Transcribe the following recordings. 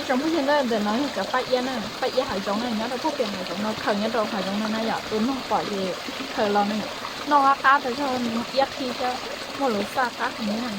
Tsoom phooj ywg na, ntawm no yog cov paj iab na, paj iab hav zoov na, nyob rau pem hav zoov no, khaws nyob rau hav zoov no na yom, tus noog pom ces khaws los na yom. Noj qab qab tas zog, iab qhi thiab muaj lus xaj qab heev na.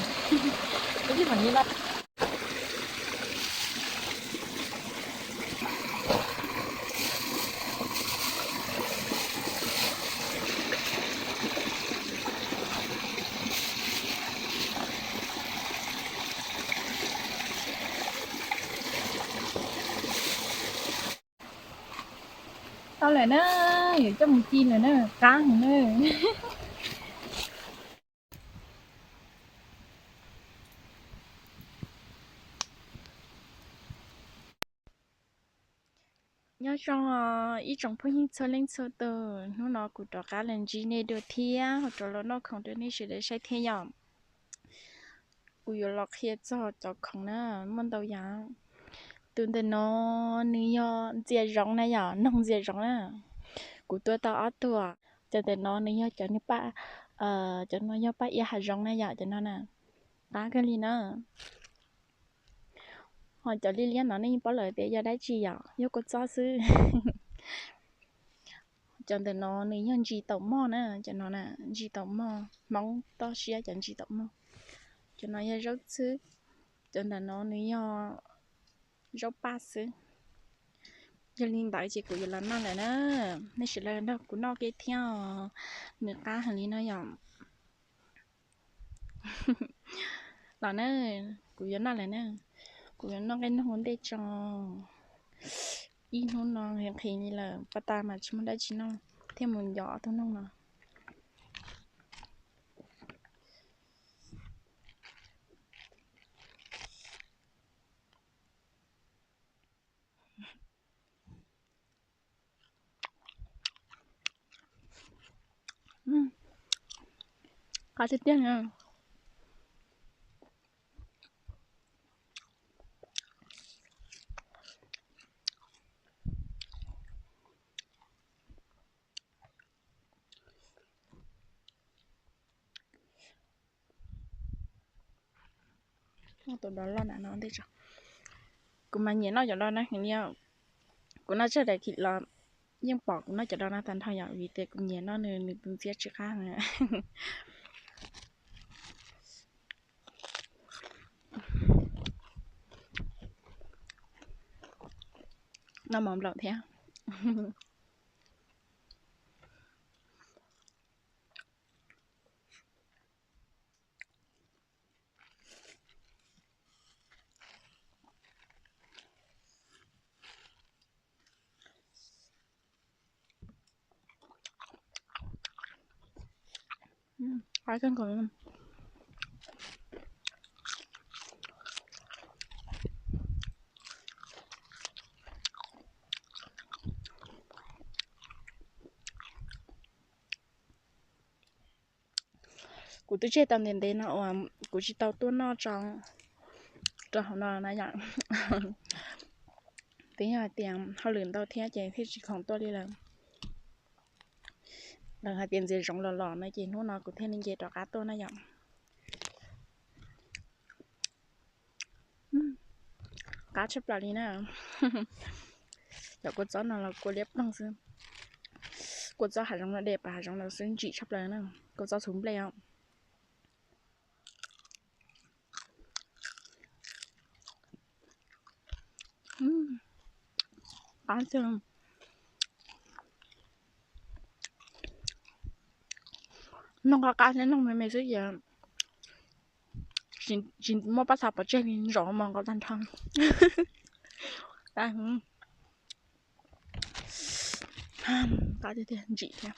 Tau lawm na, yuav coj mus ci lawm na, qab heev na. Nyob zoo ib tsoom phooj ywg txhua leej txhua tus, hnub no kuv rov qab los ntsib nej dua thiab, ho rov los noj khoom rau nej sawv daws saib thiab yom. Kuv yuav los qhia txog cov khoom na, muaj ntau yam. Tus ntawm no nws yog ntxias zoov na yom, noog ntxias zoov na. Kuv tua tau ob tug. Cov ntawm no nws yog cov, cov no yog paj iab hav zoov na yom, cov no na, qab kawg li na. Ho cov liab liab no nej yeej paub lawm tias yog dab tsi yom, yog kua txob xwb. Cov ntawm no nws yog ntsis taum mog na, cov no na, ntsis taum mog, Hmoob toj siab cov ntsis taum mog. Cov no yog zaub txhwb, cov ntawm no nws yog zaub paj xwb. Yog li ntawd ces kuv yuav los noj lawm na, nej sawv daws nrog kuv noj ke thiab os, nws qab heev li no yom. Los na, kuv yuav noj lawm na, kuv yuav noj nqaij noog ua ntej tso. Ib hnub no nqhis nqhis li lawm, pas tas mas tsis muaj dab tsi noj, thiaj mus yos ob tug noog no. Qab tiag tiag na. Tus dov loj na no ntej tso. Kuv mas nyiam noj cov dov no heev li. Kuv noj tsawg daim khim los yeej pom kuv noj cov dov no tag nrho yom, vim tias kuv nyiam noj nws, nws tus ntxiab tsw qab na. Noj mov nplaum thiab. Qab kawg nkaus. Kuv twb tseg tau ntev ntev no uas kuv tsis tau tuaj noj tso rau hauv no na yom. Twb yog hais tias hauj lwm ntau thiab ces thiaj tsis khoom tuaj li lawm. Lawv hais tias ntxias zoov los los no ces hnub no kuv thiaj li nce rov qab tuaj na yom. Qab tshaj plaws li na. Cov kua txob no los kua liab ploog xwb. Kua txob hav zoov no de pas hav zoov no xwb ntsim tshaj plaws na. Kua txob txhuv nplej os. Qab tiag. Noog qab qab thiab noog me me xwb ces tsis muaj pab xav pov tseg li, zov mos nkaus tag nrho. Qab tiag tiag, ntsim thiab.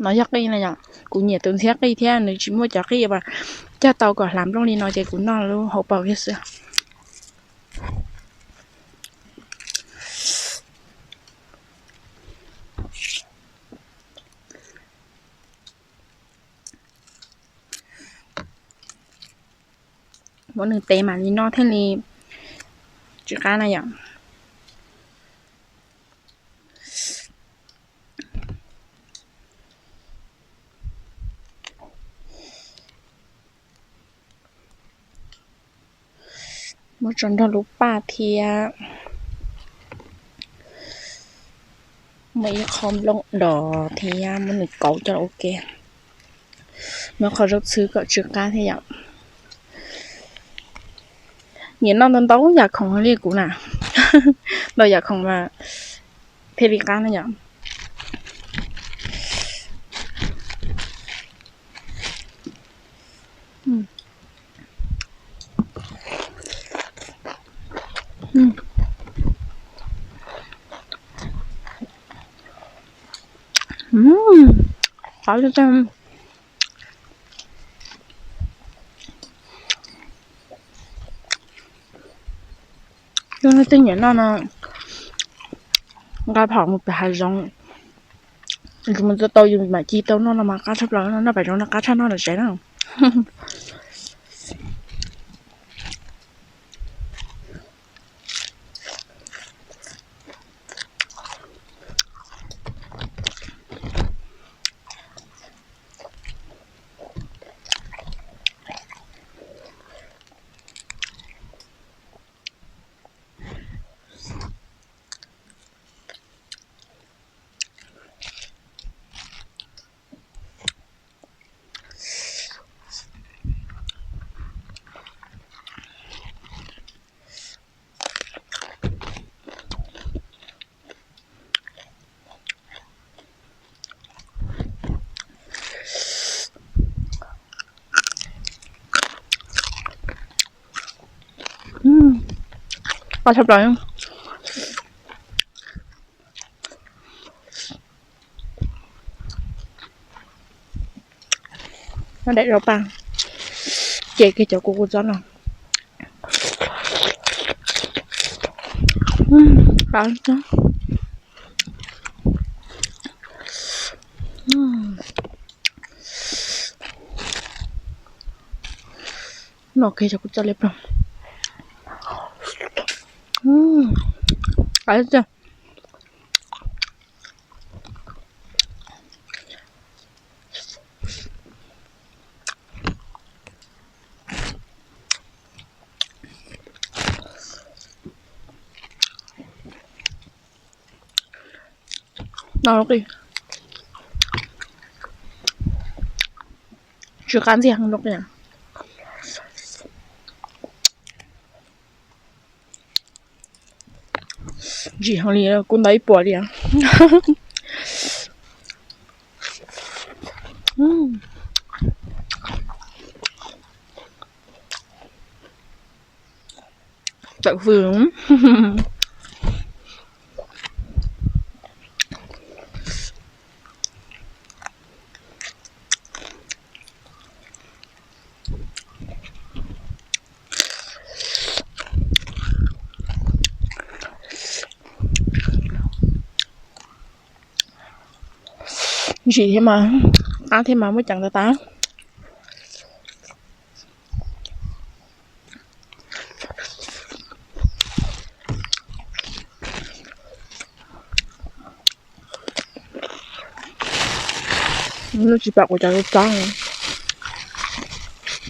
No yog qij na yom, kuv nyiam tus ntxhiab qij thiab, nws tsis muaj cov qij uas cog tau kom hlav nplooj li no ces kuv noj lub hauv paus kiag xwb. Muab nws tev mam li noj thiaj li tsw qab na yom. Muab tso nrog lub paj thiab. Muab ib qho nplooj dos thiab muab nws kauv coj ua ke. Muab qho zaub txhwb kom tsw qab thiab yom. Nyiam noj ntau ntau yam khoom li kuv na. Ntau yam khoom mas thiaj li qab na yom. Qab li cas. Yog leej twg nyiam noj no, nqa phom mus pem hav zoov, yus mus tau tau yus mam ci tau noj no mas qab tshaj plaws, noj pem zoov no qab tshaj noj lawm tsev na. Qab tshaj plaws. Noj daim rau paj, ces kiag cov kuv kuv txob no. Noj kiag cov kuv txob liab ploog. Tsw qab ntxiag. Ntsim heev li, kuv ntau ib puas li. Tawm fws. Ntsim thiab mas, qab thiab mas muab ceev tas tas. Lub tsis pom kuv cov txob.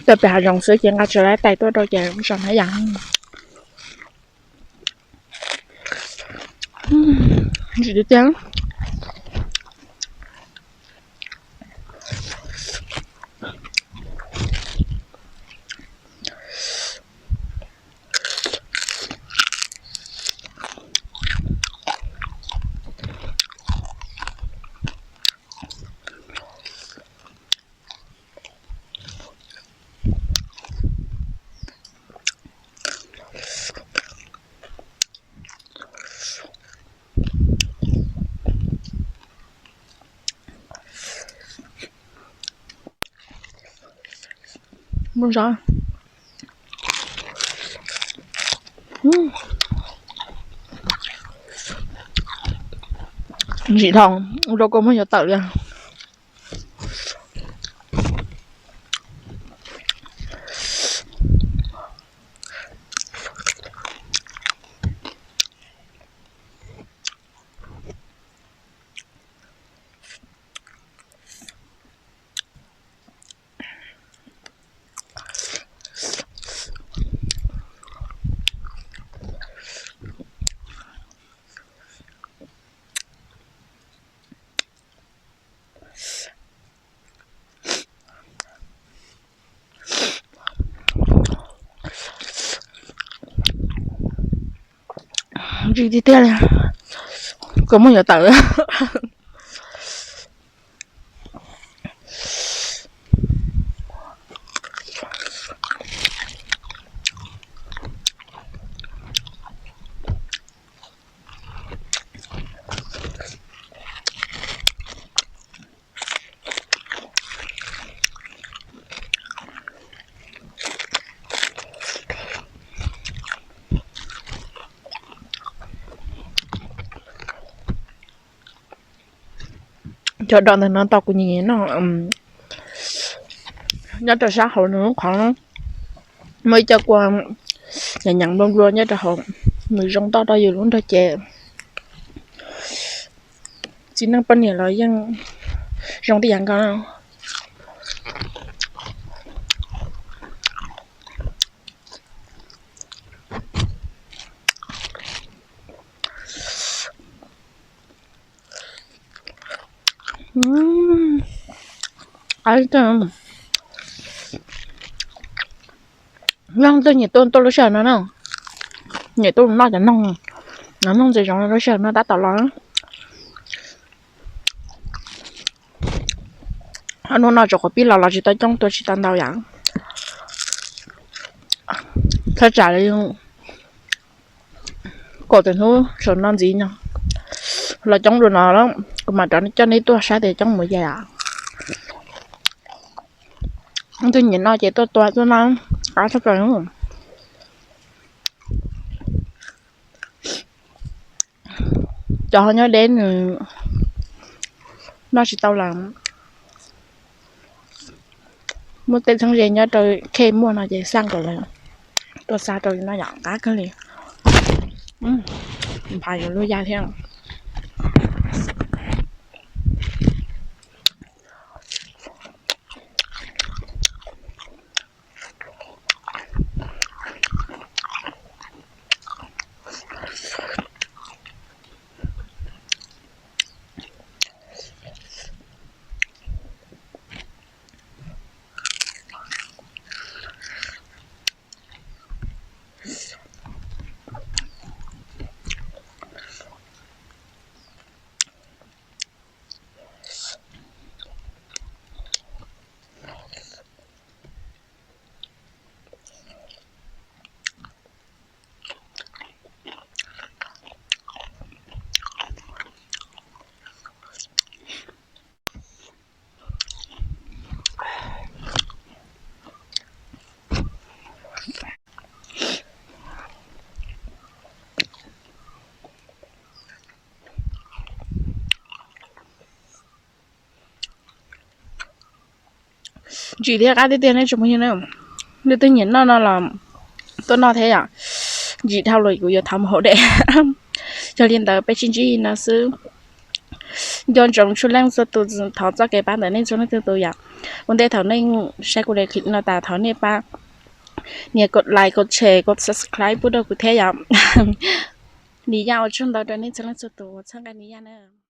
Tuaj pem hav zoov xwb ces nqa tsis tau tais tuaj rau ces zoo hnav yam. Ntsim tiag tiag. Muaj zog. Ntsim dhau, ua rau kua muag yuav tawm li. Tsis tiag tiag li, kuv muaj yuav tawm. Cov dom ntawm no tau kuv nyiam nyiam noj. Nyob rau sab hauv nws lub qhov muaj ib co kua nyeem nyeem nplua nplua nyob rau hauv, nws zoo toj rau yus lub nrog cev. Txiv neej poj niam los yeej zoo tib yam nkaus. Leej twg nyiam tuaj tuaj lub sij hawm no na, nyiam tuaj noj cov noog, cov noog ntxim zoo lub sij hawm no tab tom los. Hnub no tsuas quav pib los los tsis tau coob, tua tsis tau ntau yam. Thaj tsam li kaum tawm hnub saum no ntxiv no los coob dua no, kuv mam rov coj neb tuaj saib tias coob mus yam. Leej twg nyiam noj ces tuaj tua tuaj noj, qab tshaj plaws. Cov ho nyob deb nws noj tsis tau lawm. Muaj tej txheeb ze nyob rau khej muaj no ces xaj nkaus lawm, tuaj xa rau no yom, qab kawg li. Nphav yuav luag ya thiab. Ntsim thiab qab tiag tiag nej tsoom phooj ywg na. Leej twg nyiam noj no los tuaj noj thiab yom. Ntsim dhau los kuv yuav thov mus haus dej. Yog li ntawd peb sib ntsib no xwb. Nco ntsoov txhua leej txhua tus, thov txoj kev pab ntawm nej txhua leej txhua tus yom. Ua ntej thaum nej saib kuv daim clip no tas thov nej pab nias kos like, kos share, kos subscribe pub rau kuv thiab yom. Nws yaj ua tsaug ntau rau nej txhua leej txhua tus uas txhawb nqa nws yaj na.